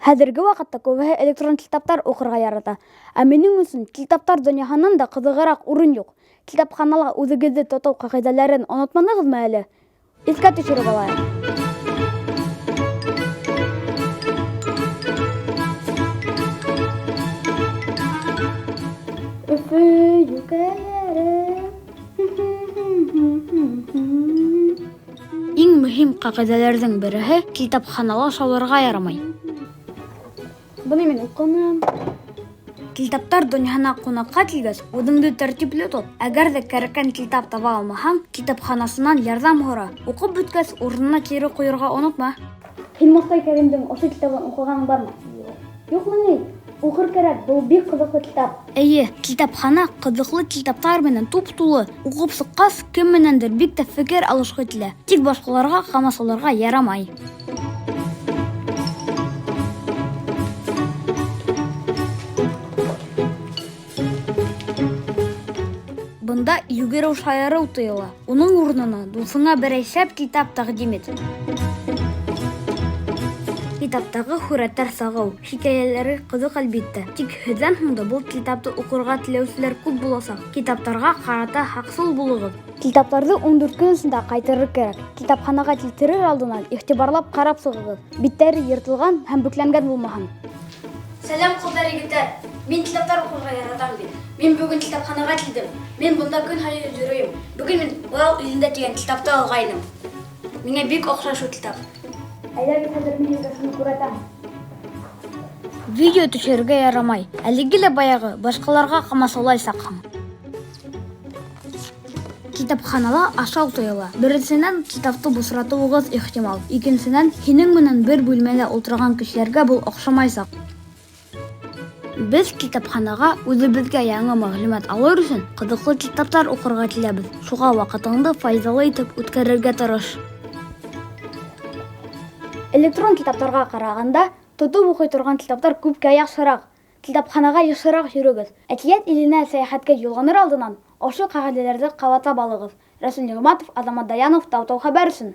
Хәҙерге ваҡытта күбеһе электрон китаптар уҡырға ярата. Ә минең өсөн китаптар донъяһынан да ҡыҙығыраҡ урын юҡ. Китапханала үҙегеҙҙе тотоу ҡағиҙәләрен онотманығыҙмы әле? Иҫкә төшөрөп алайыҡ. Өфө йүкәләре. Иң мөһим ҡағиҙәләрҙең береһе китапханала шауларға ярамай. Быны мин уҡыным. Китаптар донъяһына ҡунаҡҡа килгәс, үҙеңде тәртипле тот. Әгәр ҙә кәрәккән китап таба алмаһаң, китапханасынан ярҙам һора. Уҡып бөткәс, урынына кире ҡуйырға онотма. Һин Мостай Кәримдең ошо китабын уҡығаның бармы? Юҡмы ни? Уҡыр кәрәк, был бик ҡыҙыҡлы китап. Эйе, китапхана ҡыҙыҡлы китаптар менән туп-тулы. Уҡып сыҡҡас, кем менәндер бик тә фекер алышҡы килә. Тик башҡаларға ҡамасауларға ярамай. Бында йүгереү шаярыу тыйыла. Уның урынына дуҫыңа берәй шәп китап тәҡдим ит. Китаптағы һүрәттәр сағыу, хикәйәләре ҡыҙыҡ, әлбиттә. Тик һеҙҙән һуң да был китапты уҡырға теләүселәр күп буласаҡ. Китаптарға ҡарата һаҡсыл булығыҙ. Китаптарҙы 14 көн эсендә ҡайтарыр кәрәк. Китапханаға килтерер алдынан иғтибарлап ҡарап сығығыҙ. Биттәре йыртылған һәм бөкләнгән булмаһын. Сәләм, ҡыҙҙар, егеттәр! Мин китаптар уҡырға яратам бит. Мин бөгөн китапханаға килдем. Мин бында көн һайын йөрөйөм. Бөгөн мин Урал илендә тигән китапты алғайным. Миңә бик оҡшай шул китап. Әйҙәгеҙ, хәҙер мин һеҙгә шуны күрһәтәм. Видео төшөрөргә ярамай. Әлеге лә баяғы башҡаларға ҡамасаулайсаҡһың. Китапханала ашау тыйыла. Беренсенән, китапты бысратыуығыҙ ихтимал. Икенсенән, һинең менән бер бүлмәлә ултырған кешеләргә был оҡшамайсаҡ. Беҙ китапханаға үҙебеҙгә яңы мәғлүмәт алыр өсөн ҡыҙыҡлы китаптар уҡырға киләбеҙ. Шуға ваҡытыңды файҙалы итеп үткәрергә тырыш. Электрон китаптарға ҡарағанда, тотоп уҡый торған китаптар күпкә яҡшыраҡ. Китапханаға йышыраҡ йөрөгөҙ. Әкиәт иленә сәйәхәткә юлланыр алдынан ошо ҡағиҙәләрҙе ҡабатлап алығыҙ. Рәсүл Ниғматов, Азамат Даянов, Тау-Тау хәбәр өсөн.